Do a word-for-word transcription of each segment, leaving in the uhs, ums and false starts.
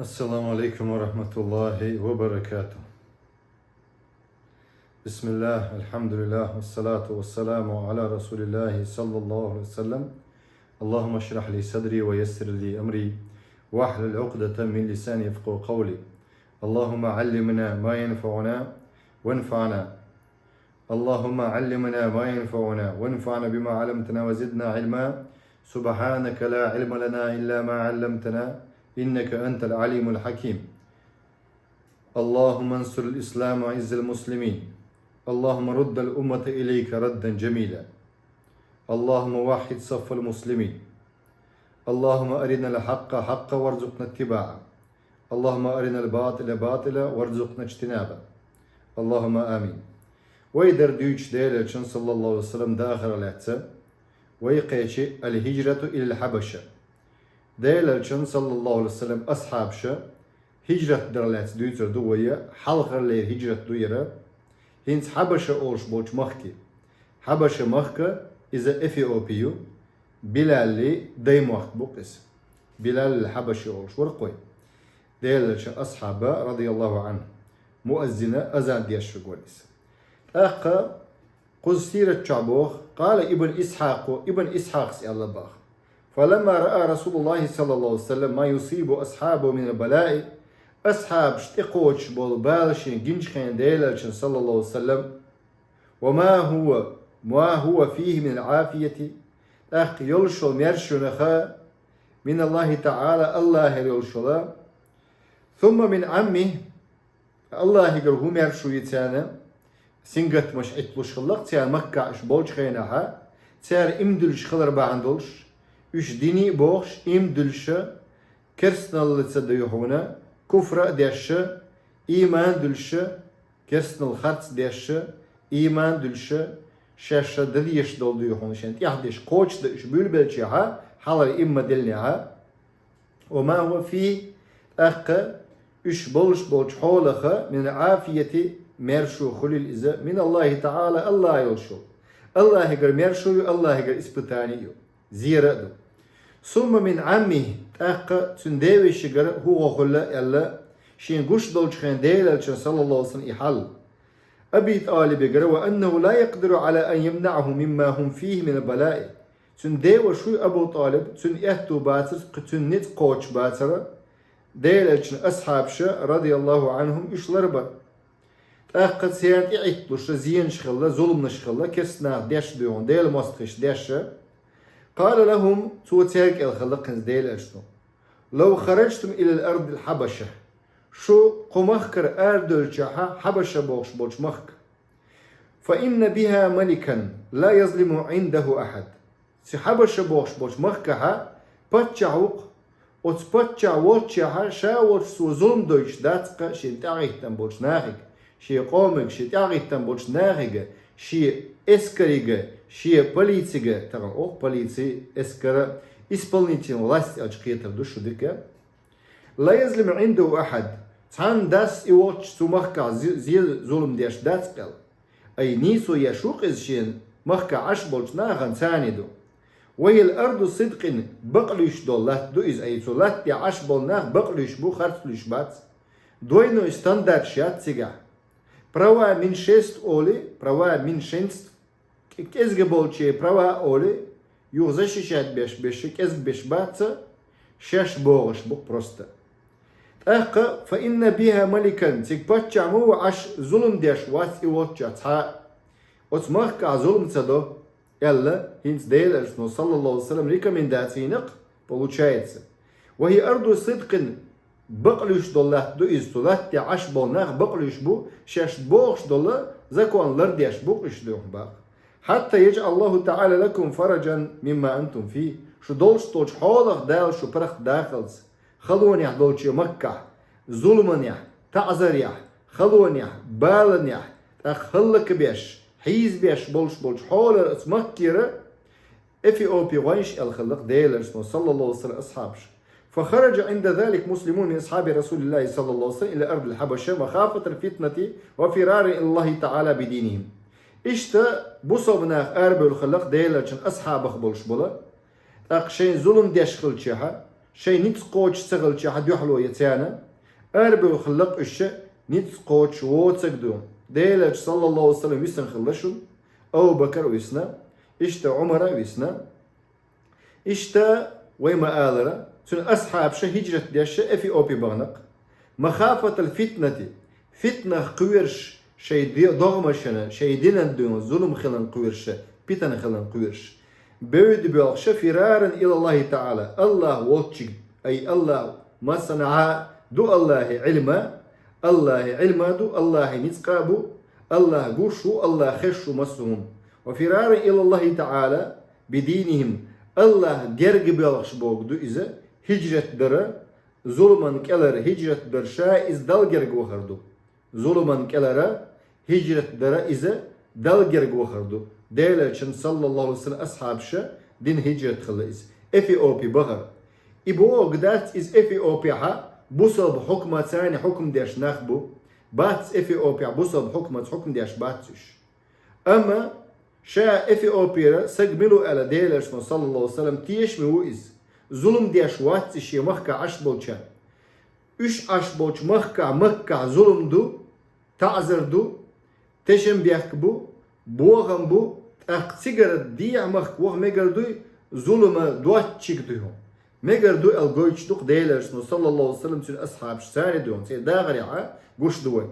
السلام عليكم ورحمة الله وبركاته. بسم الله، الحمد لله، والصلاة والسلام على رسول الله صلى الله عليه وسلم. اللهم اشرح لي صدري ويسر لي أمري واحلل عقدة من لساني يفقهوا قولي. اللهم علمنا ما ينفعنا وانفعنا. اللهم علمنا ما ينفعنا وانفعنا بما علمتنا وزدنا علما. سبحانك لا علم لنا إلا ما علمتنا إنك أنت العليم الحكيم. اللهم انصر الإسلام وأعز المسلمين. اللهم رد الأمة إليك ردا جميلا. اللهم وحد صف المسلمين. اللهم أرنا الحق حقا وارزقنا اتباعه. اللهم أرنا الباطل باطلا وارزقنا اجتنابه. اللهم آمين. Вай дара дуьйцу Делан Элчанан, саллаллаху алейхи ва саллям, дахарах лаьцна, вай кхечи الهجرة إلى الحبشة. Делан Элчанан, саллаллаху алейхи ва саллям, асхьабаша хӀижрат дарах лаьцна дуьйцур ду вай, хьалхара лерина хӀижрат ду яра, хӀинца Хьабаша олуш болчу махке. Хьабаша махка, иза Эфиопи ю, Билалли даймохк бу-кх иза. Билал Хьабаши олуш вара кхой. Делан Элчанан асхьаба, радияллаху Ӏанху, муаззина, азан дешверг вара иза. ТӀаккха кхуза сират чохь боху, قال ابن إسحاق, Ибн Исхьакъас аьлла боху: فلما رأى رسول الله صلى الله عليه وسلم ما يصيب أصحابه من البلاء, асхьабаш тӀекхочуш болу бала шена гинчу хенахь Делан Элчанан, саллаллаху алейхи ва саллям, وما هو، ما هو فيه من العافية, тӀаккха йолуш йолу маьршонах, من الله تعالى, Аллахьера йолуш йолу, ثم من عمه, Аллахьигара хӀун маьршо ю царна, сингаттамаш Ӏитталуш хилла-кх царна Маккахь уьш болчу хенахь, цара иман дуьллуш хилар бахьана долуш, уьш дине а бохуш, иман дуьллуша, керстаналлица дуй хьуна, куфра а дешша, ийман а дуьллуша, керстанал харц а дешша, ийман а дуьллуша, шаьш дан дезаш долу дуй хьуна, шайна тӀаьхьа деш кхочушдан уьш буьйлабелчехь, хьалхара иман ма-деллинехь, وما هو فيه, тӀаккха уьш болуш болчу хьолах, من العافية, маьршо хуьлийла иза, من الله تعالى, Аллахь йолуш йолу. Аллахьигара маьршо ю, Аллахьигара испытани а ю, зера а ду. ثم من عمه, тӀаккха цуьнан девешигара хӀун гӀо хуьлу аьлла, шена гуш долчу хенахь Делан Элчанан, саллаллаху алейхи ва саллям, и хьал. Аби ТӀалибигара, وأنه لا يقدر على أن يمنعه مما هم فيه من البلاء. Цуьнан деваша вуй Абу ТӀалиб, цуьнан аьтту бацара, кху-, цуьнан ницкъ кхочуш бацара, Делан Элчанан асхьабаша, радияллаху Ӏанхум, уьш ларбар. ТӀаккха церан тӀе Ӏитталуша, зенаш хилла, зуламаш хилла, керстанаха деш а дуй хьуна, Делан мостагӀаша деш а. قال لهم, цо цаьрга аьлла хилла-кх хӀинца Делан Элчано: لو خرجتم إلى الأرض الحبشة, шу кху махкара арадевлчехь, Хьабаша бохуш болчу махка, فإن بها ملكا لا يظلم عنده أحد. Цу Хьабаша бохуш болчу махкахь паччахь ву-кх, оцу паччахь волччехь ша волчу цо зулам дойтуш дац-кх шена тӀаьхьахӀиттина болчу нахе, шен къомега, шен тӀаьхьахӀиттина болчу нахе, шен эскаре, шен полице, тахана олу полици, эскар, исполнительная власть аьлча кхетар ду шу дика. لا يظلم عنده أحد. Цхьанна дас и волчу цу махкахь зе-, зе-, зулам деш дац-кх аьлла. Ай, нийсо еш ву-кх иза шена махкахь Ӏаш болчу нахана, царна ду. وهي أرض صدق, бакълуьйш долу латта ду иза, ай, цу латта тӀехь Ӏаш болу нах бакълуьйш бу, харцлуьйш бац. Двойной стандарташ яц цигахь. Права меньшинств олий, права меньшинств, кӀе-, кӀезга болчеран права олий, юха защищать беш, беш, кӀезга беш бац, шаьш богӀуш бу-кх просто. ТӀаккха, فإن بها ملكا, цига паччахь ма ву Ӏаш, зулам деш вац и волччехь цхьа а. Оцу махкахь зулам ца до, аьлла, хӀинца Делан Элчано, саллаллаху алейхи ва саллям, рекомендаци йина-кх, получается. وهي أرض صدق, бакълуьйш долу латта ду иза, цу латта тӀехь Ӏаш болу нах бакълуьйш бу, шаьш богӀуш долу закон лардеш бу-кх уьш, дуй хьуна, боху. حتى يجعل الله تعالى لكم فرجا مما أنتم فيه. Шу долуш долчу хьолах Дала шу паргӀатдахалц, халонехь долчу махкахь, зуламанехь, таӀзарехь, халонехь, баланехь, тӀаккха хӀаллакбеш, хьийзабеш болуш болчу хьолара оцу махкера, Эфиопи гӀойнаш аьлла хилла-кх Делан Элчано, саллаллаху алейхи ва саллям, асхьабаш. فخرج عند ذلك مسلمون من أصحاب رسول الله صلى الله عليه وسلم إلى أرض الحبشة مخافة الفتنة وفرارا إلى الله تعالى بدينهم. Иштта бусалба нах арабевлла хилла-кх Делан Элчанан асхьабех болуш болу, тӀаккха шайна зулам деш хилчехь, Шайн ницкъ кхочуш ца хилча хьа дуьхьало я царна, арабевлла хилла-кх уьш, ницкъ кхочуш воцург ду. Делан Элча, саллаллаху Ӏалайхи ва саллам, висна хилла шуна, Абу Бакр висна, иштта Ӏумар висна. Иштта вай ма аллара, цуьнан асхьабаш хӀиджрат деш Эфиопе бахана-кх. مخافة الفتنة, фитнах кхоьруш, шайн де-, догӀмашна, шайн динан дуьхьа зулам хиларна кхоьруш, питана хиларна кхоьруш. Бевдда боьлхуш, فرارا إلى الله تعالى, АллахӀ волччиг, أي الله مصنع, ду АллахӀан Ӏилма, АллахӀан Ӏилма ду, АллахӀан ницкъ а бу, АллахӀ гуш ву, АллахӀ хезаш ву массо а хӀума. وفرارا إلى الله تعالى بدينهم, АллахӀ герга боьлхуш бохург ду иза, хӀиджрат дар, зуламан кӀелара хӀиджрат дар, ша иза Далла герга вахар ду. Зуламан кӀелара хӀиджрат дар иза, Далла герга вахар ду. Делан Элчан, саллаллаху Ӏалайхи ва саллам, асхьабаш дина хӀиджрат хилла иза. Эфиопе бахар. И бохург дац иза Эфиопехь бусалба хьукмаца хьукам деш нах бу. Бац Эфиопехь бусалба хьукмаца хьукам деш бац уьш. Амма ша Эфиопера саг мила ву аьлла Делан Элчано, саллаллаху Ӏалайхи ва саллам, тешаме ву иза. Зулам деш вац иза шен махкахь Ӏаш болчарна. Уьш Ӏаш болчу махкахь, Маккахь зулам ду, таӀзар ду, тешнабехк бу, бохам бу, тӀаккха цигара дехьа махка ваха мегар дуй, зулам доцчиг дуй хьуна. Мегар ду аьлла гойтуш ду-кх Делан Элчано, саллаллаху Ӏалайхи ва саллам, цуьнан асхьабаш, царна дуьхьа, церан дагӀарехь гуш ду вай.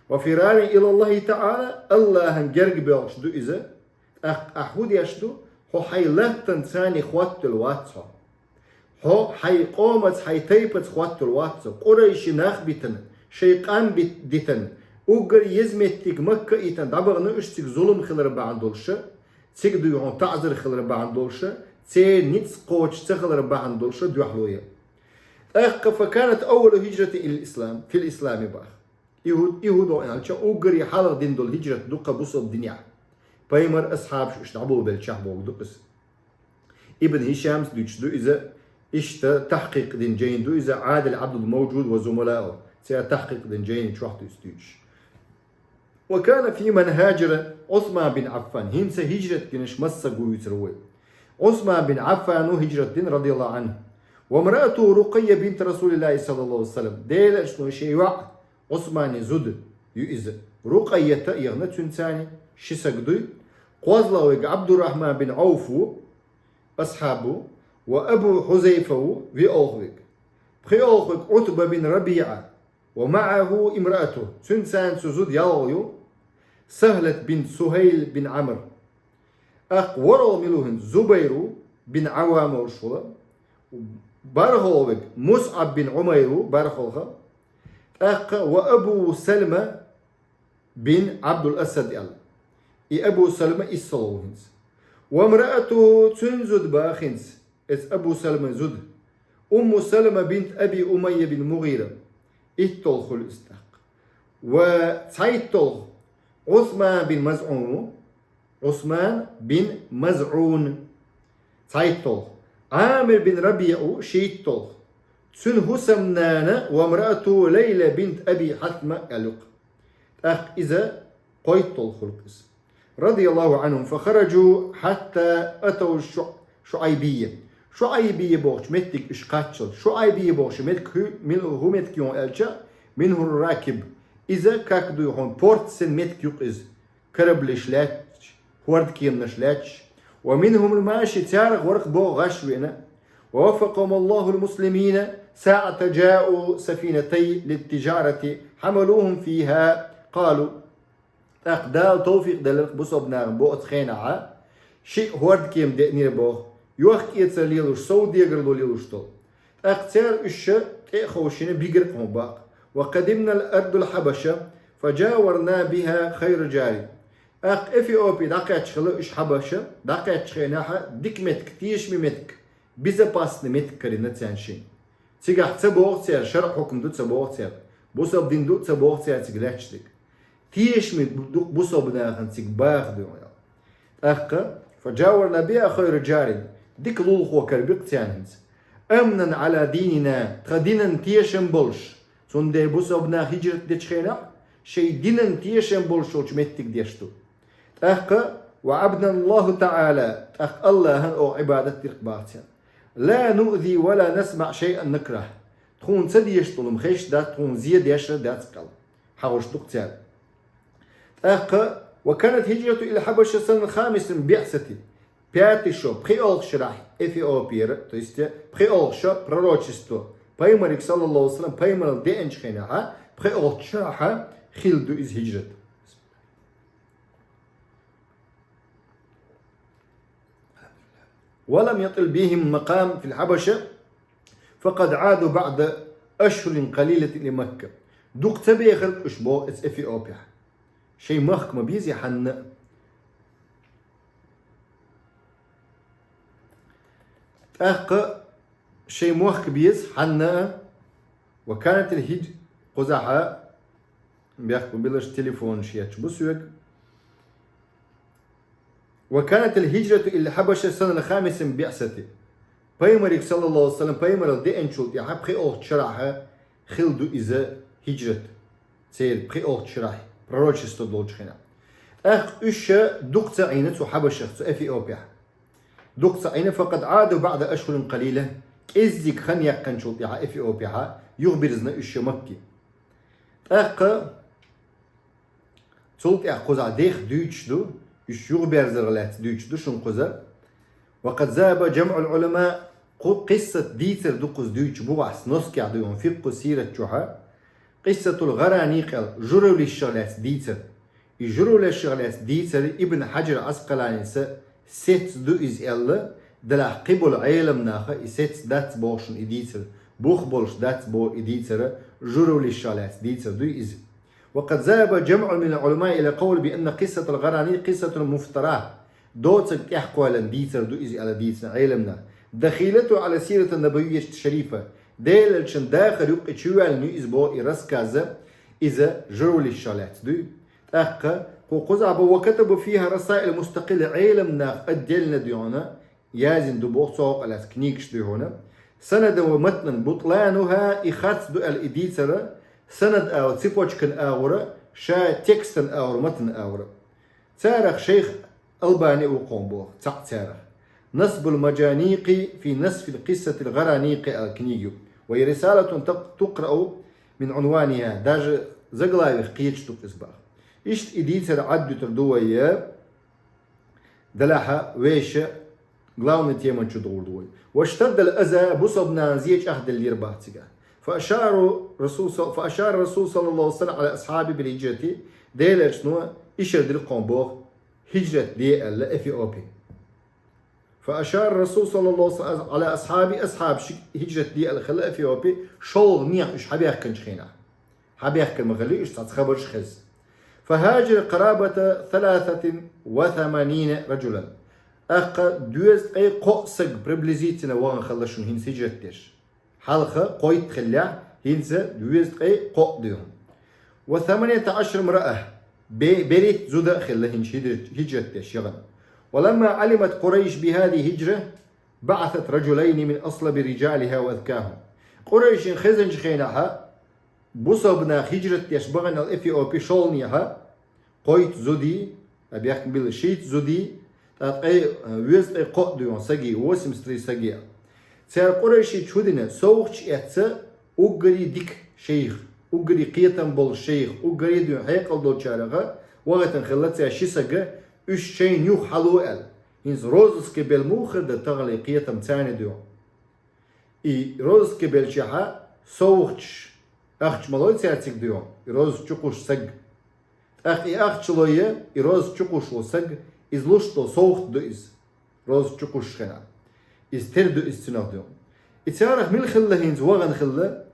وفرارا إلى الله تعالى, АллахӀан герга боьлхуш ду иза, тӀаккха ахь хӀун деш ду, хьо хьайн латтанца хоттавелла вац хьо. Хьо хьайн къомаца, хьайн тайпаца хоттавелла вац хьо. Къурайши нах битина, шайн къам бит-, дитина, уггар еза меттиг Макка а йитина дӀабахана уьш цига зулам хилар бахьана долуш, цига дуй хьуна таӀзар хилар бахьана долуш, церан ницкъ кхочуш ца хилар бахьана долуш дуьхьало я. ТӀаккха فكانت أول هجرة إلى الإسلام, في الإسلام боху. И хӀу-, и хӀун ду аьлча, уггаре хьалха дина долу хӀиджрат ду-кх бусалба динехь. Пайхамар, асхьабаш уьш дӀаболабеллачохь бохург ду иза. Ибн Хишамс дуьйцуш ду иза, иштта тахькъикъ дина жайна ду иза, Ӏадил Ӏабдул-Мавжуд ва зумалаъу, церан тахькъикъ дина жайни чохь ду иза дуьйцуш. وكان في من هاجر عثمان بن عفان, хӀинца хӀиджрат динарш массо а гуйцур вай. Ӏусман бин Ӏаффана хӀиджрат дина, رضي الله عنه. وامرأته رقية بنت رسول الله صلى الله عليه وسلم. Делан Элчано шен йоӀ Ӏусманан зуда ю иза. Рукъайята а яхана цуьнан царна ши саг дуй. КхозлагӀверг Ӏабдуррахьман бин Ӏауф ву, асхьаб ву, ва Абу Хьузайфа ву, виолхавиг. ПхоьалгӀавиг Ӏутба бин РабиӀа, ومعه امرأته, цуьнан царна цу зуда ялхалгӀа ю, Сахьлат бинт Сухьайл бин Ӏамр. ТӀаккха ворхӀалгӀа мила ву хӀинца, Зубайр ву, бин Ӏаввам волуш волу. БархӀалгӀавиг МусӀаб бин Ӏумайр ву, бархӀалгӀа. ТӀаккха ва Абу Салма бин Ӏабдул-Асад аьлла. И Абу Салма иссалгӀа ву хӀинца. وامرأته, цуьнан зуда боху хӀинца. Иза Абу Салман зуда. Умму Салма бинт Аби Умайя бин МугӀира. ИтталгӀа хуьлу иза тӀаккха. Ва цхьайтталгӀа Ӏусман бин МазӀун ву. Ӏусман бин МазӀун. ЦхьайтталгӀа. Ӏамир бин РабиӀа ву, шийтталгӀа. Цуьнан хӀусамнана وامرأته ليلى بنت أبي حثمة аьлла ю-кх. ТӀаккха иза кхойтталгӀа хуьлу-кх иза. رضي الله عنهم. فخرجوا حتى أتوا الشع-، الشعيبية. ШуӀайбия бохучу меттиг уьш кхаччалц. ШуӀайбия бохучу меттиг хӀу-, мил-, хӀун меттиг ю аьлча, منه الراكب. Иза, как дуй хьуна, портан меттиг ю-кх иза. Кораблиш лаьтташ, хӀордкеманаш лаьтташ. ومنهم الماشي, царах вара-кх боху гӀаш веана. ووفقهم الله المسلمين ساعة جاءوا سفينتين للتجارة حملوهم فيها. قالوا. ТӀаккха Дала тавфикъ делира-кх бусалба нахана боху оцу хенахь, шиъ хӀордкема деънера боху, йохк-эцар лелош, совдегарло лелош долу. ТӀаккха цара уьш тӀе а ховшийна бигира-кх хьуна боху. وقدمنا الأرض الحبشة فجاورنا بها خير جار. ТӀаккха Эфиопе дӀакхаьчча хилла уьш Хьабаша, дӀакхаьччу хенахь дика меттиг, тешаме меттиг, безопасный меттиг карийна царна шайна. Цигахь ца боху цара, шарӀан хьукам ду ца боху цара, бусалба дин ду ца боху цара цига лаьтташ дерг. Тешаме ду бусалба нахана цига баха дуьйна. ТӀаккха, فجاورنا بها خير جار, дика лулахо караби-кх царна хӀинца. أمنا على ديننا, тхан динан тешам болуш, цундела бусалба нах хӀиджрат дечу хенахь, шайн динан тешам болуш йолчу меттиг деш ду. ТӀаккха, وعبدنا الله تعالى, тӀаккха АллахӀана оха Ӏибадат дира-кх баха цара. لا نؤذي ولا نسمع شيئا نكره. Тхуна ца дезаш долу хӀума хезаш дац, тхуна зе деш а дац кхел. Хьагуш ду-кх цара. ТӀаккха, وكانت هجرته إلى الحبشة سنة الخامسة من بعثته. Пятый шо, пхиъолгӀа шарахь Эфиопера, то есть пхиъолгӀа шо пророчество, пайхамариг, саллаллаху алейхи ва саллям, пайхамарал деанчу хенахьа, пхиъолгӀа шарахьа хилла ду иза хӀиджрат. ولم يطل بهم مقام في الحبشة، فقد عادوا بعد أشهر قليلة إلى مكة. Дукха ца бехира уьш боху эца Эфиопехь. Шайн махка ма безий хьанна а. ТӀаккха шайн мохк беза хьанна а, ва канатил хӀиджра, кхузахьа, бехк ма биллалаш, телефонаш етташ бу соьга. Ва канатил хӀиджрату илал хьабаша санал хамиса мин биъсати. Пайхамариг, саллаллаху алейхи ва саллям, пайхамарал деанчул тӀаьхьа пхиъолгӀачу шарахьа хилла ду иза хӀиджрат. Церан пхиъолгӀачу шарахь, пророчество долчу хенахь. ТӀаккха уьш ша дукха ца Ӏийна цу Хьабашах, цу Эфиопехь. Дукха ца Ӏийна, факъад Ӏаду баъда ашхурин къалила, кӀеззиг хан яьккхинчул тӀаьхьа Эфиопехьа, юхабирзина уьш ша Макке. ТӀаккха цул тӀаьхьа кхузахь дех дуьйцуш ду, уьш юхаберзарх лаьцна дуьйцуш ду шуна кхуза. Ва къад заба жамъул Ӏулама, кху къиссат дийцар ду кхуза дуьйцуш бу вайна, носкехь ду хьуна фикъху сират чохьа. Къиссатул ГӀараникъел, журавлешах лаьцна дийцар. И журавлешах лаьцна дийцар Ибн Хьаджар Ӏаскъаланис сецца ду иза аьлла, делахь кхиболу Ӏеламнаха и сецца дац боху шуна и дийцар, бух болуш дац боху и дийцар, журавлешах лаьцна дийцар ду иза. Ва къад заба жамъун минал Ӏулама ила къавли би анна къиссатал ГӀараникъ къиссатун муфтара. Доцург тӀехь кхоьллина дийцар ду иза аьлла дийцина Ӏеламнаха. Дахилату Ӏала сиратин набавийяти шарифа. Делан элчан дахар юккъе чувоьллина ю иза боху и рассказа, иза журавлешах лаьцна дуй. ТӀаккха кху кхузахь бо ва катабу фиха расаил мустакъилла, Ӏеламнаха отдельно дуй хьуна, язйина ду боху цу хьокъехь лаьцна книгаш дуй хьуна. Санадан ва матнан бутлануха, и харц ду аьлла и дийцар, санад агӀор, цепочкан агӀор, ша текстан агӀор, матнан агӀор. Царах шайх Албани а ву кхунна боху, цхьаъ царах. Насбул Маджаникъи фи насфил къиссатил ГӀараникъи аьлла книга ю. Ва хия рисалатун тукъ-, тукърау мин Ӏунваниха, даже заглавих кхеташ ду иза боху. Иштта и дийцар Ӏаддуьтур ду вай, делахь вешан главный теман чу догӀур ду вай. Ваштаддал аза, бусалба нахана зе чӀагӀделлера боху цигахь. Фа ашара Расул са-, фа ашара Расул саллаллаху алейхи ва саллям ала асхьаби бил хиджрати, Делан элчано ишар дира кхунна боху, хиджрат де аьлла Эфиопе. Фа ашара Расул саллаллаху алейхи ва саллям ала асхьаби, асхьабашка хиджрат де аьлла хилла Эфиопе, шолгӀа нехан уьш хьабаьхкинчу хенахь. Хьабаьхкина ма хиллий уьш, цхьацца хабарш хеза. Фа хажара къарабата саласатин ва саманина раджулан. ТӀаккха доьзткъе кхоъ саг приблизительно вахана хилла шуна хӀинца хиджрат деш. Хьалха кхойтта хиллехь, хӀинца доьзткъе кхоъ дуй хьуна. Ва саманията ашра мраа, бе-, берхӀитта зуда а хилла хӀинца хиджрат, хиджрат деш яхана. Ва ламма Ӏалимат Къурайш би хазихил хиджра, баъасат раджулайни мин аслаби риджалиха ва азкахум. Къурайшина хезначу хенахьа, бусалба нах хиджрат деш бахана Эфиопе шолгӀа нехан, кхойтта зудий, а бехк ма биллалаш шийтта зудий, тӀаккха, э, везткъе кхоъ дуй хьуна сагий, восемьдесят три сагий. Цара къурайший чу дина совгӀаташ эцна уггаре дика шайх, уггаре кхетам болу шайх, уггаре дуй хьуна хьекъал долчарах вахийтина хилла цара ши саг, уьш шайна юха хьало аьлла. ХӀинца розыске белла муха хир дан тахана кхетам царна дуй хьуна. И розыске беллачехьа совгӀаташ, ахча ма лой цара цига дуй хьуна, и розыск чу кхуссуш саг. ТӀаккха и ахча лой, и розыск чу кхуссуш волу саг, иза луш долу совгӀат ду иза. Розыск чу кхуссуш хенахь. Иза тера ду иза цунах дуй хьуна. И царах мила хилла хӀинца вахана хилла,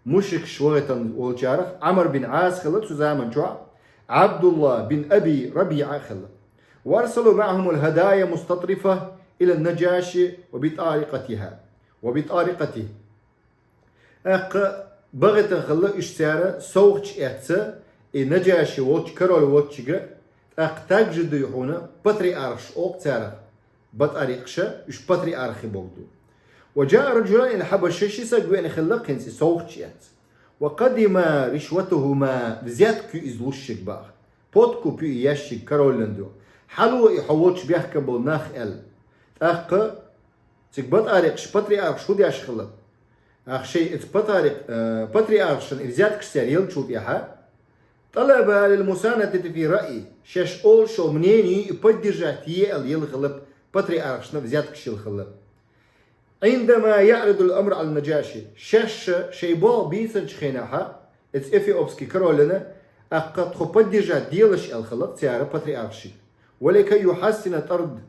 мушрикаш вахийтина волчарах Ӏамр бин Ӏас хилла цу заман чохь, Ӏабдулла бин Аби РабиӀа хилла. Ва арсалу маӀахумул хадая мустатрифа ила Наджаши ва битарикъатиха. Ва битарикъати. ТӀаккха бахийтина хилла уьш цара совгӀаташ эцна, и Наджаши волчу, король волчуьнга, тӀаккха также дуй хьуна патриархаш олу царах, батарикъаша, уьш патриархи бохург ду. Ва джаа раджулан ила Хьабаша, ши саг веана хилла хӀинца и совгӀаташ эцна. Ва къадима ришватахума, взятка ю иза луш шега боху. Подкуп ю и еш шега королан дуй хьуна. Хьало и хьо волчу бехкам болу нах аьлла. ТӀаккха Цига батарикъаш, патриархаш хӀу деш хилла? Ах шей эца патарикъ, э, патриархашна и взяткаш цар елчул тӀехьа, طلب للمساندة في رأيه, шаьш олуш йолу мнение и поддержать е аьлла елла хилла патриархашна взяткаш елла хилла. عندما يعرض الأمر على النجاشي, шаьш шайн болх бийцинчу хенахьа, эца эфиопский королана, аккха тхо поддержать делаш аьлла хилла цара патриархашка. ولكي يحسن طرد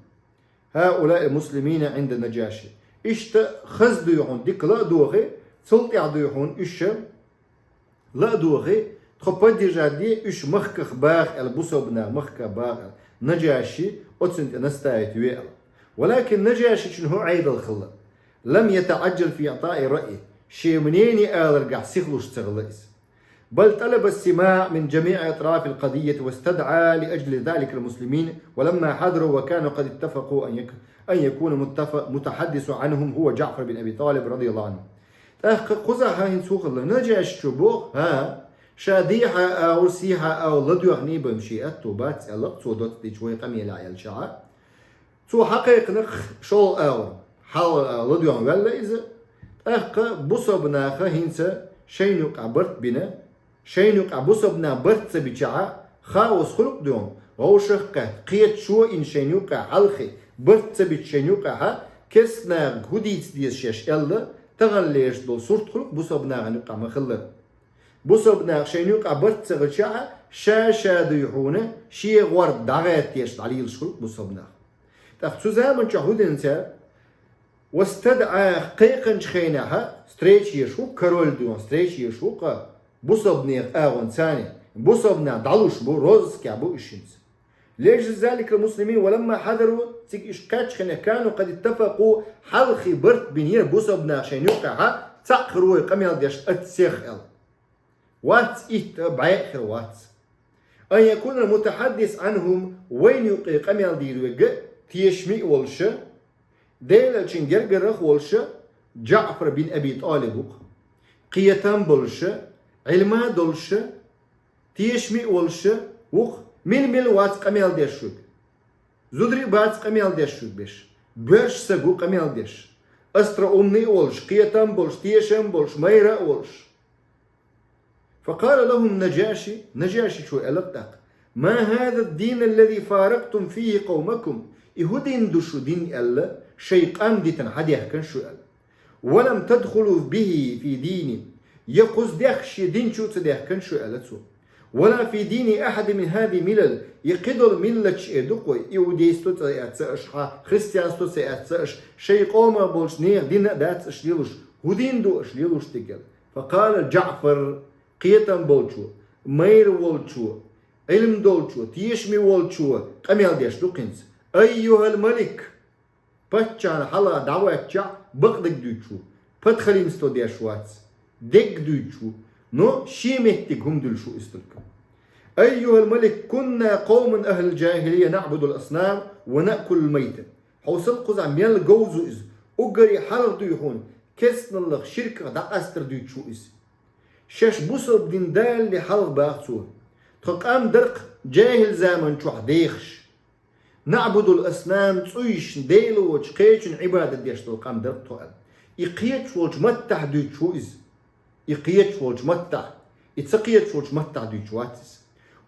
هؤلاء المسلمين عند النجاشي. Иштта хаза дуй хьуна дика ла а дохий, цул тӀаьхьа дуй хьуна уьш ла а дохий, тхо поддержать де уьш махках баха аьлла, бусалба нах махках баха аьлла, Наджаши оцунна тӀе настаивать ве аьлла. ولكن Наджашичун хӀун Ӏедал хилла? لم يتعجل في إعطاء رأيه, шен мнение аларгахь сихлуш ца хилла иза. بل طلب السماع من جميع أطراف القضية واستدعى لأجل ذلك المسلمين ولما حضروا وكانوا قد اتفقوا أن يك-، أن يكون متف-، متحدث عنهم هو جعفر بن أبي طالب رضي الله عنه. ТӀаккха кхузахь хӀинца хӀун хилла? Наджашичо боху, хӀа, ша дехьа а агӀор, сехьа а агӀор ладоьгӀний бан шен аьтту бац аьлла, цо доцца дича вай къамелехь аьлча а. Цо хьакхайкхина шолгӀа агӀор, хьалха агӀор ладоьгӀна ваьлла иза. ТӀаккха бусалба наха хӀинца шайна юкъахь барт бина, шайна юкъахь бусалба нах барт ца бичахьа, хаос хуьлу-кх дуьйна, вовшах а кхетта, кхеташо а йина шайна юкъахь хьалхе, барт ца бича шайна юкъахьа, керста нахага хӀун дийца деза шаьш аьлла, таханлерчу долу сурт хуьлу-кх бусалба нахана юкъахь ма-хиллара. Бусалба наха шайна юкъахь барт ца гӀичахьа, ша-ша дуй хьуна, шен гӀорда дӀагӀаьттеш дӀалелаш хуьлу-кх бусалба нах. ТӀаккха цу заманчохь хӀун дина цара? واستدعى, кхайкхинчу хенахьа, встреча еш ву-кх, король дуьйна, встреча еш ву-кх бусалба нехан агӀонца, бусалба нах дӀалуш бу, розыскехь бу уьш хӀинца. لأجل ذلك المسلمين ولما حضروا, цига уьш кхаьччу хенахь, كانوا قد اتفقوا, хьалхе барт бинера бусалба наха шайна юкъахьа, цхьаъ хир ву вай къамел деш оццех аьлла. Вац итт а, бӀе а хир вац. أن يكون المتحدث عنهم, вайна юкъе къамел дийр верг а тешаме а волуша, Делан элчанна гергарах а волуша, Джаъфар бин Аби ТӀалиб ву-кх. Кхетам болуша, Ӏилма долуша, тешаме а волуша ву-кх, мила-мила вац къамел деш верг. Зударий а бац къамел деш верг берш. Боьрша стаг ву къамел деш. Остроумный а волуш, кхетам болуш, тешам болуш, майра а волуш. فقال لهم النجاشي, Наджашичо аьлла-кх тӀаккха: ما هذا الدين الذي فارقتم فيه قومكم؟ И хӀун дин ду шу дин аьлла, шайн къам дитина хьадаьхкина шу аьлла. ولم تدخلوا به في ديني. Я кхуза даьхкина шен дин чу а ца даьхкина шу аьлла цо. ولا في دين أحد من هذه الملل. И кхидолу миллаташ эр ду-кх вай, иудейство ца эцна аша, хьан христианство ца эцна аша, шайн къомах болчу нехан дин а дац аша лелош, хӀун дин ду аша лелош дерг аьлла. فقال جعفر, кхетам болчо, майра волчо, Ӏилма долчо, тешаме волчо къамел деш ду-кх хӀинца. أيها الملك, паччахьна хьалха дӀахӀоьттича бакъдерг дуьйцуш ву, подхалимство деш вац, дерг дуьйцуш ву, но шен меттиг хӀума дуьллуш ву иза только. أيها الملك, كنا قوما أهل الجاهلية نعبد الأصنام ونأكل الميتة. Хьовсал кхузахь мел говза ву иза, уггаре хьалха дуй хьуна, керстаналлах, ширках дӀакъастар дуьйцуш ву иза. Шаьш бусалба дин далале хьалха баха цо. Тхо къам дара-кх джаьхӀил заман чохь дехаш. نعبد الأصنام, цӀуйшна, Дела воцчу кхечун Ӏибадат деш долу къам дара-кх тхо аьлла. И кхеташ волчу маттахь дуьйцуш ву иза. И кхеташ волчу маттахь, и ца кхеташ волчу маттахь дуьйцуш вац иза.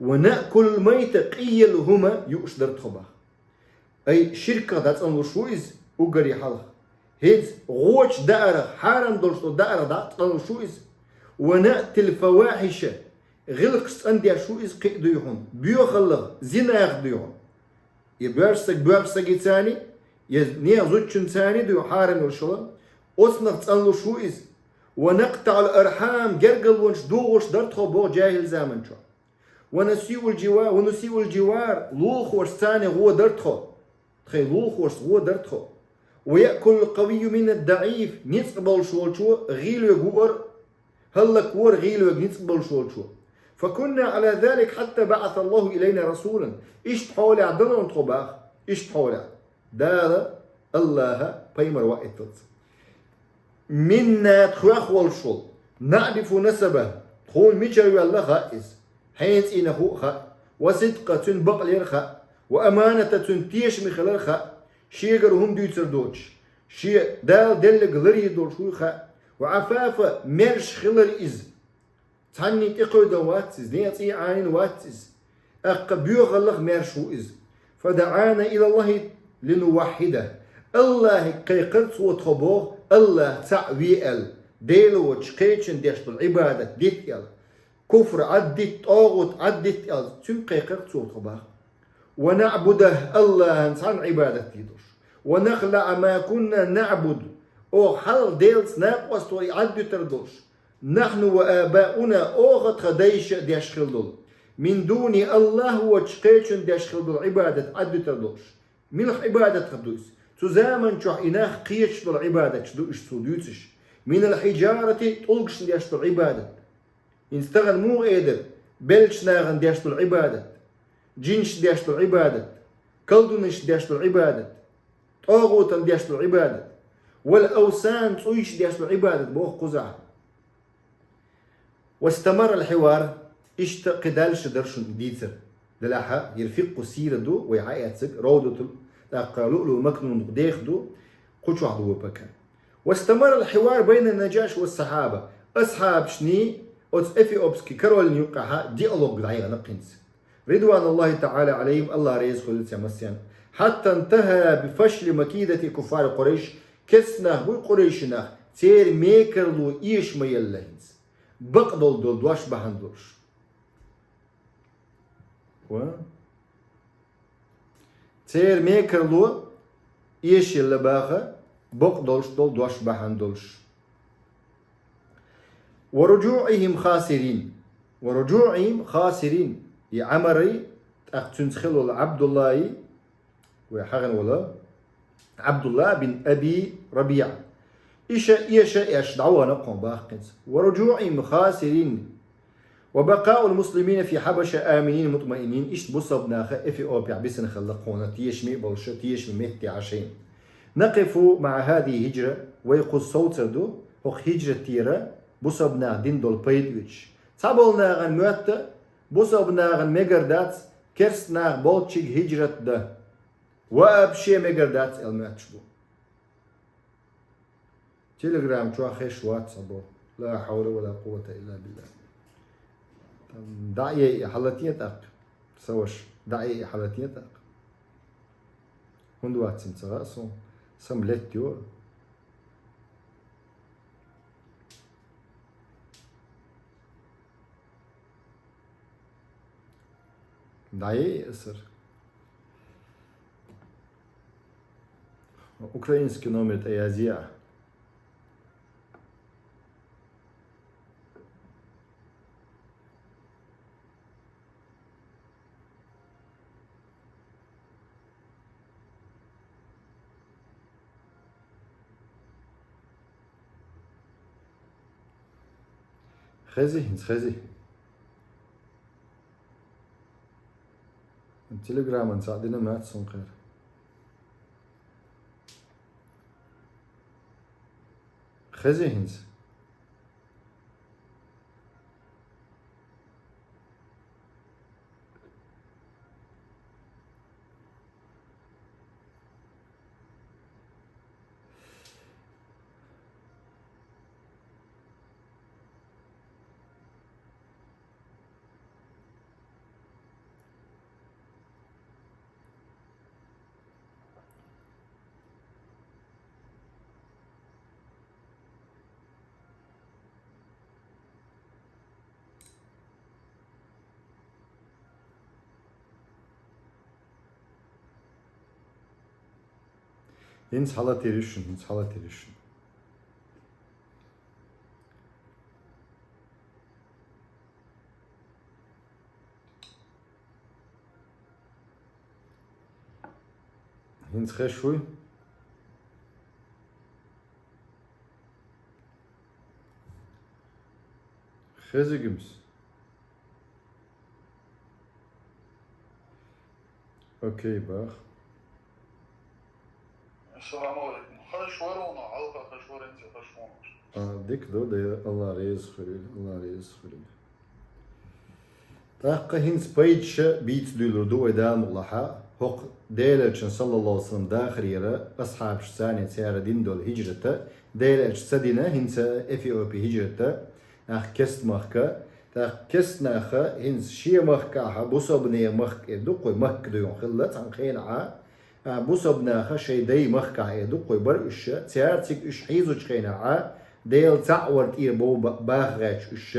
ونأكل الميتة, къийлла хӀума юуш дара тхо баха. Ай, ширках дӀацӀанлуш ву иза уггаре хьалха. ХӀинца гӀочу даарах, хьарам долуш долу даарах дӀацӀанлуш ву иза. ونأتي الفواحش, гӀиллакхаш цӀандеш ву иза кхин а дуй хьуна, боьхаллах, зинах дуй хьуна. Я боьрша стаг боьрша стагца, я нехан зудчуьнца дуй хьуна хьарам йолуш йолу, оцунах цӀанлуш ву иза. ونقطع الأرحام, гергарлонаш дохош дара тхо боху джаьхӀил заман чохь. ونسيء الجوار, ونسيء الجوار, лулахошца гӀо дара тхо. Тхайн лулахошца гӀо дара тхо. ويأكل القوي منا الضعيف, ницкъ болуш волчо гӀийла верг вуара, хӀаллаквора гӀийла верг ницкъ болуш волчо. فكنا على ذلك حتى بعث الله إلينا رسولا. Иштта хьолехь дара тхо баха, иштта хьолехь. Дала, АллахӀа пайхамар ваийталц. منا, тхох волуш волу, نعرف نسبه, тхуна мичара ваьлла хаьа иза, хьенан цӀийнах ву а хаьа, وصدقه, цуьнан бакълер а хаьа, وأمانته, цуьнан тешаме хилар а хаьа, шегара хӀума дуьйцур доцуш, Шен Дала деллаг ларъе долуш вуй хаьа. Ва Ӏафафа, маьрша хилар иза. Цхьанне тӀекхойдан вац иза, некъа цӀий Ӏанийна вац иза. ТӀаккха боьхаллах маьрша ву иза. Фа даӀана илаллахӀи линуваххӀидахӀ. АллахӀе кхайкхар цо тхо боху, АллахӀ цхьаъ ве аьлла, Дела воцчу кхечун деш долу Ӏибадат дитта аьлла. Куфр Ӏаддитта, тӀагӀут Ӏаддитта аьлла, цуьнга кхайкхар цо тхо боху. Ва наӀбудахӀ, АллахӀан цхьанна Ӏибадат дийр долуш. Ва нахлаӀа ма кунна наӀбуд, оха хьалха Делаца накъост вара и Ӏаддуьтур долуш. Нахьну ва абауна, оха тхан дайша а деш хилла долу. Мин дуни АллахӀ, воцчу кхечун деш хилла долу Ӏибадат Ӏаддуьтур долуш. Муьлха Ӏибадатах ду иза? Цу заман чохь и нах кхечаш долу Ӏибадаташ ду уьш цо дуьйцуш. Минал хьиджарати, тӀулгашна деш долу Ӏибадат. ХӀинца тахана муха эр дара, беллачу нахана деш долу Ӏибадат, джинашна деш долу Ӏибадат, колдунашна деш долу Ӏибадат, тӀагӀутана деш долу Ӏибадат, вал авсан, цӀуйшна деш долу Ӏибадат боху кхузахь. Вастамарра аль-хьивар, иштта кхин дальше дара шуна дийцар. Делахь, хӀара фикъху сира ду, вай хьаэцнарг, Равдатул, тӀаккха Луълуъул Макнун деха ду, кху чохь ду вай пока. Вастамарра аль-хьивар байна Наджаш ва сахьаба. Асхьабашний оцу эфиопский корольна юккъехьа диалог дӀаяхана хӀинца. Ридвануллахи таӀала Ӏалайхим, АллахӀ реза хуьлда царна массарна. Хьатта интахьа би фашли макидати куффари Къурайш, керста нах буй Къурайши нах, церан мекарло эша ма елла хӀинца. Бакъдолу долу дош бахьана долуш. Ва? Церан мекарло эшаелла баха, бакъдолуш долу дош бахьана долуш. Ва руджуӀихим хасирин. Ва руджуӀихим хасирин. И Ӏамарий, тӀаккха цуьнца хилла волу Ӏабдуллаи, вай хьахийна волу Ӏабдулла бин Аби РабиӀа. Иша, эша, эш дӀавахана кхунна бахкхинца. Ва руджуӀихим хасирин. Ва бакъаул муслимина фи Хьабаша аминин мутмаиннин, иштта бусалба наха Эфиопехь бисина хилла кхунна, тешаме а болуша, тешаме метте Ӏаш шайна. Накъифу маӀа хӀазихил хӀиджра, вай кхуза совцар ду, хӀокху хӀиджратера бусалба наха дина долу пайда оьцуш. Цхьаболу нахана моьтту, бусалба нахана мегар дац, керста нах болччига хӀиджрат дан. Вообще мегар дац аьлла моьттуш бу. Телеграм чохь хезаш вац цхьаболу. Ла хьавла ва ла къуввата илла билла. ДӀа а йайа хьалатае тӀаккха. Сан ваша, дӀа а йайа хьалатае тӀаккха. ХӀунда вац ца хаьа суна? Сан летта йора. ДӀа а йайа асар. Украинский номер тӀе язъе ахь. Хези, хӀинца хези. Телеграман цхьаъ дина мац сункхера. Хези хӀинца. ХӀинца хьалатийра шуна, хӀинца хьалатийра шуна. ХӀинца хезаш вуй? Хезигимс. Окей, бах. Ассаламу алейкум. Хаш варуна, алха хаш варенце хаш варуна. А, дика ду, да, Аллах реза хуьлийла, Аллах реза хуьлийла. ТӀаккха хӀинца пайда ша бийца дуьйлур ду вай Дала мукъ лахьа. ХӀокху Делан Элчан, саллаллаху алейхи ва саллям, дахарера асхьабашца царна цара дина долу хӀижрата, Делан Элча ца дина хӀинца Эфиопе хӀижрата, нах кест махка, тӀаккха кест наха хӀинца шен махкахьа, бусалба нехан махка эр ду-кх вай, Макка дуй хьуна хилла цхьана хенахьа, а, бусалба наха шайн дай махкахь эр ду-кх вай бара уьш, цара цига уьш хьийзучу хенахьа, Дела цхьаъ вар тӀера бов ба-, баха гӀерташ уьш,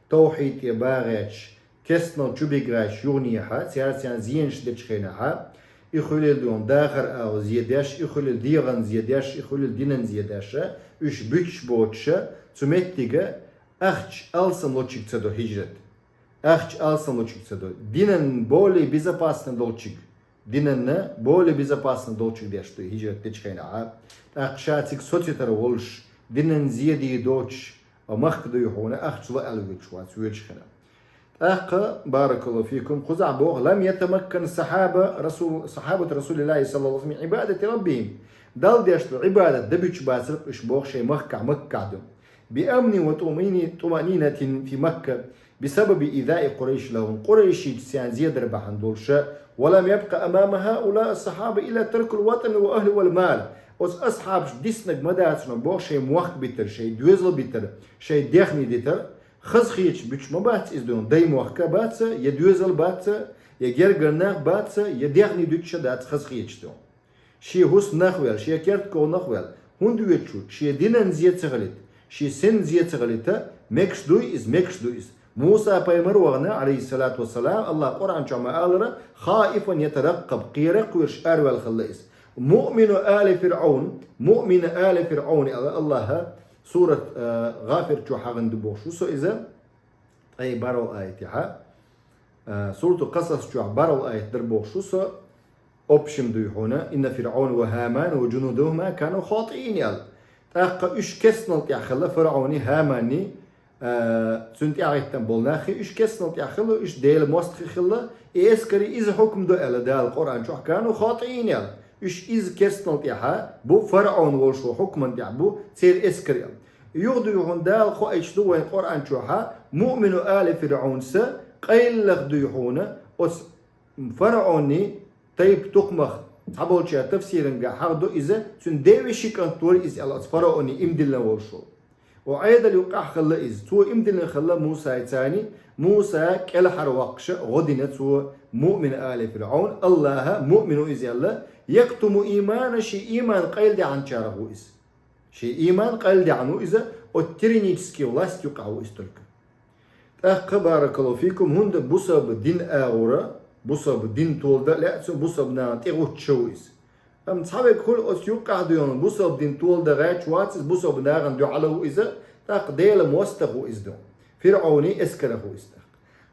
тавхьид тӀера баха гӀерташ, кестнал чу бига гӀерташ юханехьа, цара царна зенаш дечу хенахьа, и хуьлийла дуьйна дахар агӀо зе деш, и хуьлийла дегӀан зе деш, и хуьлийла динан зе деш, уьш буьтуш боцуша, цу меттига ахча алсам лучиг ца до хӀижрат. Ахча алсам лучиг ца до. Динан более безопасно долчиг. Динанна более безопасно долчиг деш ду хӀижрат дечу хенахьа. ТӀаккха ша цига соцуьйтур волуш, динан зе дийр доцуш, а махка дуй хьуна ахча ло аьлла воьдуш вац воьдуш хенахь. ТӀаккха, баракаллаху фикум, кхузахь боху: «Лам ятамаккан сахьаба Расул-, сахьабат Расулиллахи саллаллаху алейхи ва саллям Ӏибадати раббихим». Далла деш ду Ӏибадат дан буьтуш бацара уьш боху шайн махкахь, Маккахь ду. «Би амнин ва тумани-, туманинатин фи Макка, би сабаби изаи Къурайш лахум». Къурайшийча царна зе дар бахьана долуша, «ва лам ябкъа амама хаула сахьаба илла таркул ватан ва ахли вал мал». Оцу асхьабаш диснаг ма дацара боху шайн мохк битар, шайн доьзал битар, шайн дехний дитар. Хаза хеташ буьтуш ма бац иза дуьйна, дай мохк бац, я доьзал бац, я гергара нах бац, я дехний дуьтуш дац хаза хеташ дуьйна. Шен хӀусамнах ваьлла, шен кертконах ваьлла, хӀунда воьдуш ву? Шен динан зе ца хилийта, шен синан зе ца хилийта, мегаш дуй иза, мегаш дуй иза. Муса пайхамар вахана, алейхиссалату вассалам, Аллах Къуръан чохь ма аллара, «хаифан ятараккъаб», кхера а кхоьруш араваьлла хилла иза. «Муъмину али ФирӀаун», «муъмину али ФирӀаун», аьлла Аллаха, сурат, э, ГӀафир чохь хьахийна ду бохуш ву со иза, ткъе бархӀалгӀа аятехьа. Э, сурату Къасас чохь бархӀалгӀа аят дара бохуш ву со, общем дуй хьуна: «Инна ФирӀауна ва ХӀамана ва джунудахума кану хатиин», аьлла. ТӀаккха уьш кестнал тӀехь хилла, ФирӀауни, ХӀамани, а, цуьнан тӀехьахӀиттина болу нахи, уьш кестнал тӀехь хилла, уьш Делан мостагӀий хилла, и эскаре иза хьукма до аьлла Дала Къуръан чохь, кану хатиин аьлла. Уьш иза кестнал тӀехьа бу, ФирӀаун волуш ву хьукман тӀехь бу, церан эскаре аьлла. Юха дуй хьуна Дала хоуьйтуш ду вайн Къуръан чохьа, муъмину али ФирӀаунса къайлаха дуй хьуна оцу ФирӀауни тайпа тукхамах цхьаболчара тафсиран гахь хьахдо иза, цуьнан девешин кӀант вара иза аьлла оцу ФирӀауни иман диллина волуш волу. Оцу Ӏедал юккъехь хилла иза. Цо иман диллина хилла Мусайцани, Муса кӀелхьарвоккхуша гӀо дина цо, муъмин али ФирӀаун, Аллаха муъмин ву иза аьлла, яктуму иймана, шен ийман къайладаьхначарах ву иза. Шен ийман къайладаьхна ву иза, оцу тиранический власть юкъахь ву иза только. ТӀаккха, баракаллаху фикум, хӀунда бусалба дин агӀора, бусалба дин толадан а лаьа цо, бусалба нахана тӀегӀуттуш а ву иза. Амма цхьаверг хуьлу оцу юккъехь дуьйна бусалба дин толадан гӀерташ вац иза, бусалба нахана дуьхьал а ву иза, тӀаккха Делан мостагӀа ву иза дуьйна. ФирӀауни эскарах ву иза тӀаккха.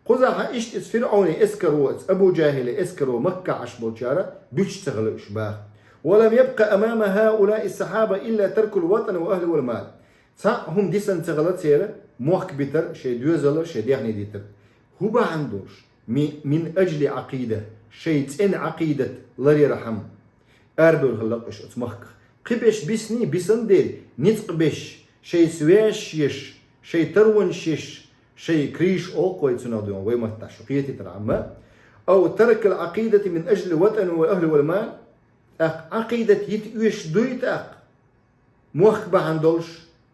Кхузахь иштта иза ФирӀауни эскаро, иза Абу ДжахӀили эскаро Маккахь Ӏаш болчара буьтуш ца хилла уьш баха. «Ва лам ябкъа амама хаула сахьаба илла таркул ватан ва ахли вал мал». Цхьа а хӀума дисина ца хилла церан, мохк битар, шайн доьзал, шайн дехний дитар. ХӀун бахьана долуш? Ми-, мин аджли Ӏакъида, шайн цӀена Ӏакъидат ларъярхьама. Арабевлла хилла-кх уьш оцу махках. Кхин беш бисний, бисанна дерг, ницкъ беш, шайн связаш еш, шайн таронаш еш, шайн крыша олу-кх вай цунах дуьйна, вай маттахь шу кхетийтархьама. Ау таркал Ӏакъидати мин аджли ватан ва ахли вал мал. ТӀаккха Ӏакъидат йита оьшуш дуй тӀаккха? Мохк бахьана долуш,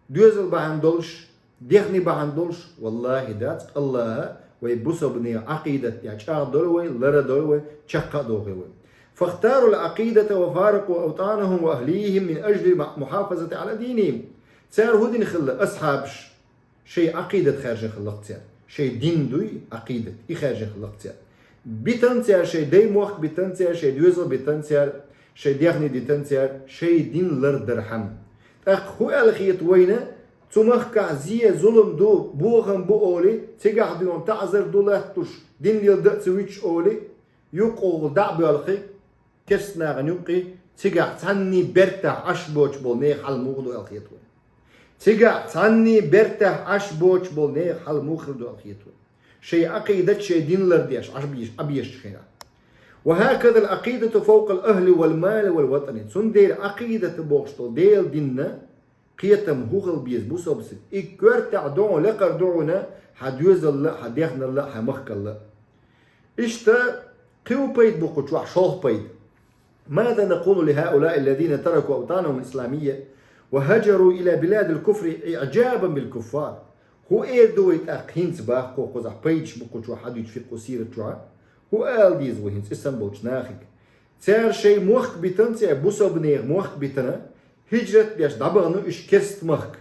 доьзал бахьана долуш, дехний бахьана долуш, валлахӀи, дац, Аллаха вай бусалба нехан Ӏакъидат тӀехь чӀагӀдойла вай, лардойла вай, чекх а дохийла вай. «Фахтарул Ӏакъидата ва фаракъу автанахум ва ахлихим мин аджли ма-, мухьафазати Ӏала динихим». Цара хӀун дина хилла, асхьабаш? Шайн Ӏакъидат хаьржина хилла-кх цара, шайн дин дуй, Ӏакъидат, и хаьржина хилла-кх цара. Битина цара шайн дай мохк, битина цара шайн доьзал, битина цара шайн дехний, дитина цара шайн дин лардархьама. ТӀаккха хӀун аьлла хета вайна, цу махкахь зе, зулам ду, бохам бу олий, цигахь дуьйна таӀзар ду латтош, дин леладан а ца вуьтуш олий, юккъехула дӀа а боьлхий, керста нахана юккъе, цигахь цхьанний бертахь Ӏаш боцуш болу нехан хьал муха ду аьлла хета вайна. Цигахь цхьанний бертахь Ӏаш боцуш болу нехан хьал муха хир ду аьлла хета вайна. Шайн Ӏакъидат, шайн дин лардеш, Ӏаш беш-, Ӏабешачу хенахь. «Ва хӀаказал Ӏакъидату фавкъал ахли вал мали вал ватани». Цундела Ӏакъидат бохуш долу Делан дин кхетам хӀун хила беза бусалба стаг? И коьртехь ду хьуна, лекхара ду хьуна хьан доьзалла а, хьан дехналла а, хьан махкалла а. Иштта Кхин а пайда бу кху чохь, шолгӀа пайда. ماذا نقول لهؤلاء الذين تركوا أوطانهم الإسلامية وهاجروا إلى بلاد الكفر إعجابا بالكفار؟ ХӀун эр ду вай тӀаккха хӀинца, бах кхо, кхузахь пайдаш бу кху чохь хьадуьйцу фикъхӀу сират чохь? ХӀун ала деза вай хӀинца исан болчу нахиг? Цара шайн мохк битина, цара бусалба нехан мохк битина, хӀижрат беш дӀабахана уьш керста махка.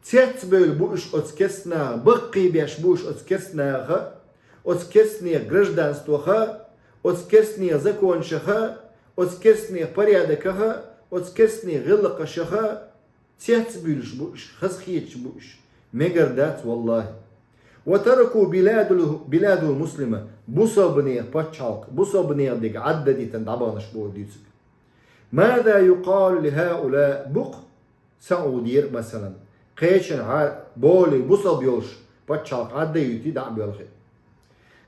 Цецбевлла бу уьш оцу керста наха, баккхийбеш бу уьш оцу керста наха, оцу керста нехан гражданствоха, оцу керста нехан законашаха, оцу керста нехан порядокаха, оцу керста нехан гӀиллакхашаха, цецбуьйлуш бу уьш, хазахеташ бу уьш. Мегар дац, валлахӀи. وتركوا بلاد، بلادهم المسلمة, бусалба нехан пачхьалкх, бусалба нехан дерг Ӏадда дитина дӀабаханаш бу вай дуьйцург. ماذا يقال لهؤلاء؟ Букъ СаӀудера, масалан, кхечанхьа болий бусалба йолуш пачхьалкх Ӏадда юьтий, дӀа а боьлхий.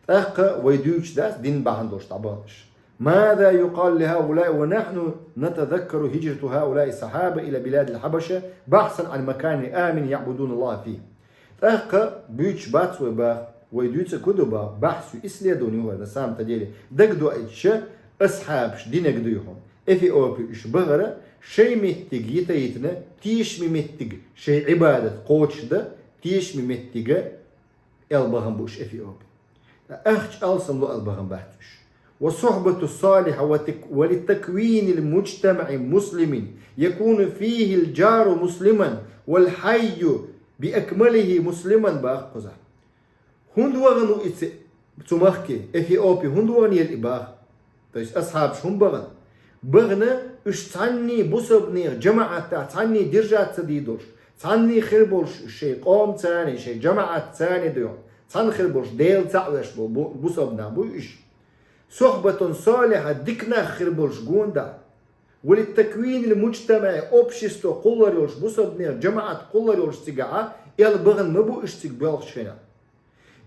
ТӀаккха вай дуьйцуш дац дин бахьана долуш дӀабаханаш. ماذا يقال لهؤلاء ونحن نتذكر هجرة هؤلاء الصحابة إلى بلاد الحبشة بحثا عن مكان آمن يعبدون الله فيه؟ ТӀаккха буьйцуш бац вай, бах, вай дуьйцург хӀун ду, бах, бахьс ю, исследование ю хӀара, на самом-то деле. Дагадоуьйтуш, асхьабаш динарг дуй хьуна, Эфиопе уьш бахара, шайн меттиг йита-йитина, тешаме меттиг, шайн Ӏибадат кхочушдан тешаме меттига аьлла бахана бу уьш Эфиопе. Ахча алсам ло аьлла бахана бац уьш. والصحبة الصالحة وتك-، ولتكوين المجتمع المسلم يكون فيه الجار مسلما والحي بأكمله مسلما, бах кхузахь. ХӀунда вахана ву и цу, цу махке, Эфиопе, хӀунда вахана елла и, бах? То есть асхьабаш хӀунда бахана? Бахана уьш цхьанний бусалба нехан жамаӀатах цхьанний держаться дийр долуш, цхьанний хир болуш, шайн къомаца, шайн жамаӀатца дуй хьуна, цхьаьна хир болуш, Дела цхьаъ веш болу бу-, бусалба нах буй уьш. صحبة صالحة, дика нах хир болуш гонах. ولتكوين المجتمع, общество кхуллур йолуш, бусалба нехан жамаӀат кхуллур йолуш цигахь, аьлла бахана ма бу уьш цига боьлхучу хенахь.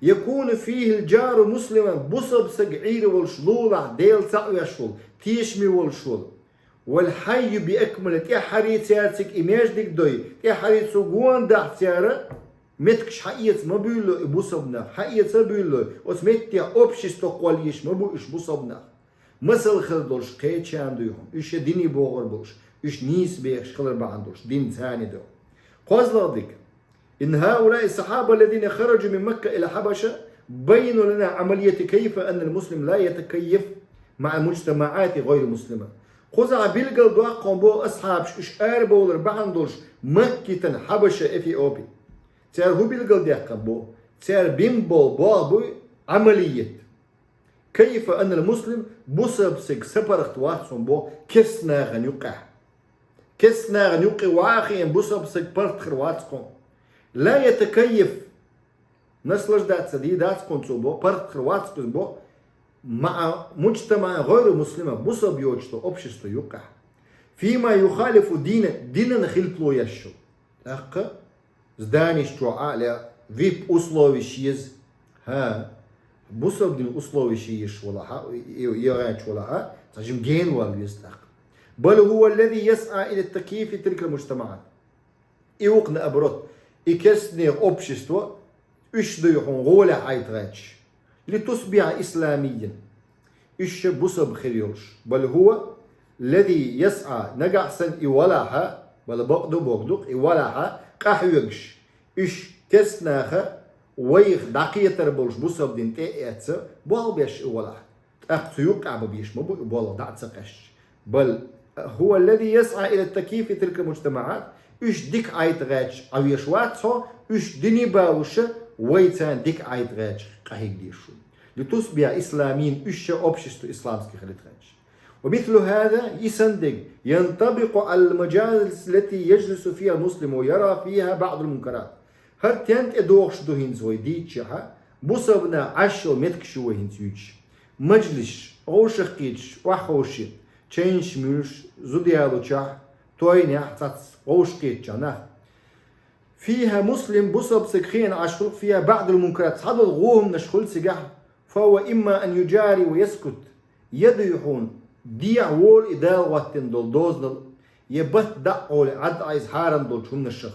يكون فيه الجار مسلما, бусалба саг Ӏийр волуш, лулахь, Дела цхьаъ веш волу, тешаме волуш волу. والحي بأكمله, тӀаьххьарий цара цига и маьждиг дой, тӀаьххьарий цу гонах цара меттигаш хьаэца ма буьйлало и бусалба нах, хьаэца а буьйлало, оцу меттехь общество кхоллуш ма бу уьш бусалба нах. Масал хир долуш кхечарна дуй хьуна, уьш шайн дине богӀур болуш, уьш нийса бехаш хилар бахьана долуш, динца дуй хьуна. КхозлагӀа дика. إن هؤلاء الصحابة الذين خرجوا من مكة إلى الحبشة بينوا لنا عملية كيف أن المسلم لا يتكيف مع مجتمعات غير مسلمة. Кхузахь билгалдоккху боху асхьабаш уьш арабовлар бахьана долуш Маккитан Хьабаша, Эфиопи. Цара хӀун билгалдаьккхина боху? Цара бина болу болх буй Ӏамалият. كيف أن المسلم, бусалба саг сапаргӀат вац хьуна боху керста нахана юккъехь. Керста нахана юккъе ваха хиъна бусалба саг паргӀат хир вац хьуна. لا يتكيف, наслаждаться дийр дац хьуна цо боху, паргӀат хир вац хьуна боху, مع مجتمع غير مسلم, бусалба йоцуш долу общество юккъехь. فيما يخالف دينه, динан хилпало еш йолу. ТӀаккха зданеш чохь а ле, вип условиш еза. ХӀа, бусалба дин условиш еш волахь а, и, и, егӀаьчу волахь а, цхьа жима гена вала веза тӀаккха. بل هو الذي يسعى إلى تكييف تلك المجتمعات. И вукху наоборот, и керста нехан общество, уьш дуй хьуна гӀолехь Ӏайта гӀерташ. لتصبح إسلاميا. Уьш ша бусалба хир йолуш. بل هو الذي يسعى, нагахь санна и валахь а, бала бакъ ду, бакъ ду, и валахь а, къахьоьгуш. Уьш керста наха вайх дӀакхетар болуш бусалба дин тӀе а эцна, болх беш и валахь. ТӀаккха цу юккъехь бан безаш ма бу и болх дӀа а ца кхаьчча. بل هو الذي يسعى إلى تكييف تلك المجتمعات. Уьш дика Ӏайта гӀерташ Ӏан веш вац хьо, уьш дине бовлуш, вай царна дика Ӏайта гӀерташ къахьега дезаш ву. لتصبح إسلاميا, уьш ша общество исламский хилийта гӀерташ. ومثل هذا, и санна дерг, ينطبق على المجالس التي يجلس فيها المسلم ويرى فيها بعض المنكرات. ХӀара тен тӀедогӀуш ду хӀинца вай дийцчехьа, бусалба нах Ӏаш йолу меттигаш ю вай хӀинца юьйцуш. Мажлисаш, вовшахкхеташ, охьаховший, чайнаш муьйлуш, зуда ялочохь, тойнехь цхьацца вовшахкхетачохь нах. فيها مسلم, бусалба саг хиъна Ӏаш хуьлу, فيها بعض المنكرات, цхьадолу гӀо хӀуманаш хуьлу цигахь, فهو إما أن يجاري ويسكت, я дуй хьуна, дехьа волу и Дала хӀоттийна долу дозанал, я батта дӀа а къовлий Ӏад Ӏан иза хьарам долчу хӀуманашах.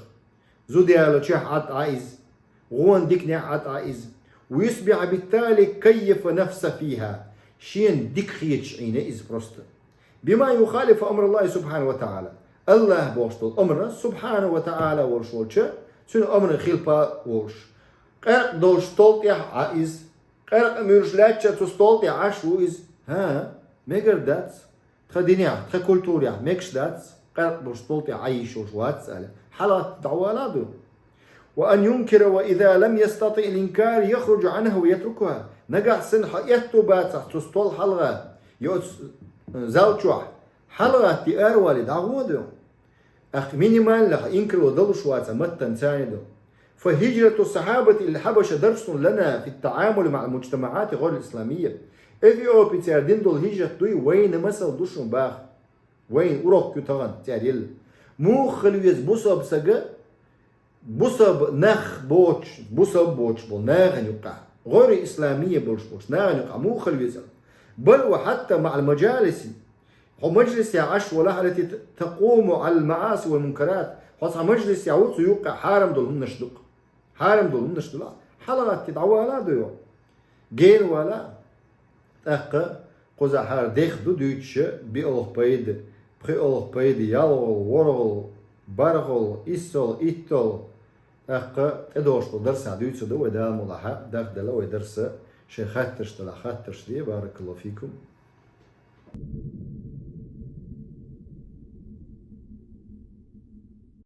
Зуда ялочохь Ӏад Ӏан иза, гӀона диканехь Ӏад Ӏан иза. ويصبح بالتالي كيف نفسه فيها. Шена дика хеташ Ӏийна иза просто. بما يخالف أمر الله سبحانه وتعالى. Аллахӏа бохуш долу амр, субхьана ва таӀала волуш волча, цуьнан амран хилпа волуш. Къаьркъа долуш стол тӀехь Ӏа иза. Къаьркъа муьйлуш лаьттача цу стол тӀехь Ӏаш ву иза. ХӀа, мегар дац. Тхан динехь, тхан культурехь мегаш дац. Къаьркъа долуш стол тӀехь Ӏа йиш йолуш вац аьлла. Хьалагӏатта дӀавала ду. وأن ينكر وإذا لم يستطع الإنكار يخرج عنها ويتركها. Нагахь санна хьан аьтту бацахь цу стол хьалха, я оцу зал чохь хьалагӀатти аравали дӀагӀо ду. Ахь минимально хьан инкарло далуш вацахь маттан царни ду. فهجرة الصحابة إلى الحبشة درس لنا في التعامل مع المجتمعات غير الإسلامية. Эфиопе цара дина долу хӀижрат дуй вайна масал ду шун баха. Вайн урок ю тахана цаьрилла. Муха хила веза бусалба сага, бусалба нах боцуш, бусалба боцуш болу нахана юкъахь, гӀойри исламия болуш болуш нахана юкъахь муха хила веза? بل وحتى مع المجالس. Хьо мажлисехь Ӏаш валахь, التي تقوم على المعاصي والمنكرات. Хьо цхьа мажлисехь ву, цу юккъехь хьарам долу хӀуманаш ду-кх. Хьарам долу хӀуманаш ду-кх. ХьалагӀатти дӀавала а ду йо. Гена вала. ТӀаккха кхузахь хӀара дех ду дуьйцуша, биолгӀа пайда, пхиолгӀа пайда, ялхолгӀа, ворхӀолгӀа, бархӀолгӀа, иссолгӀа, иттолгӀа. ТӀаккха тӀедогӀуш долу дарсехь дуьйцур ду вай, Дала мукъ лахь, дагадала вай дарса, шайн хаттарш делахь, хаттарш де, баракаллаху фикум.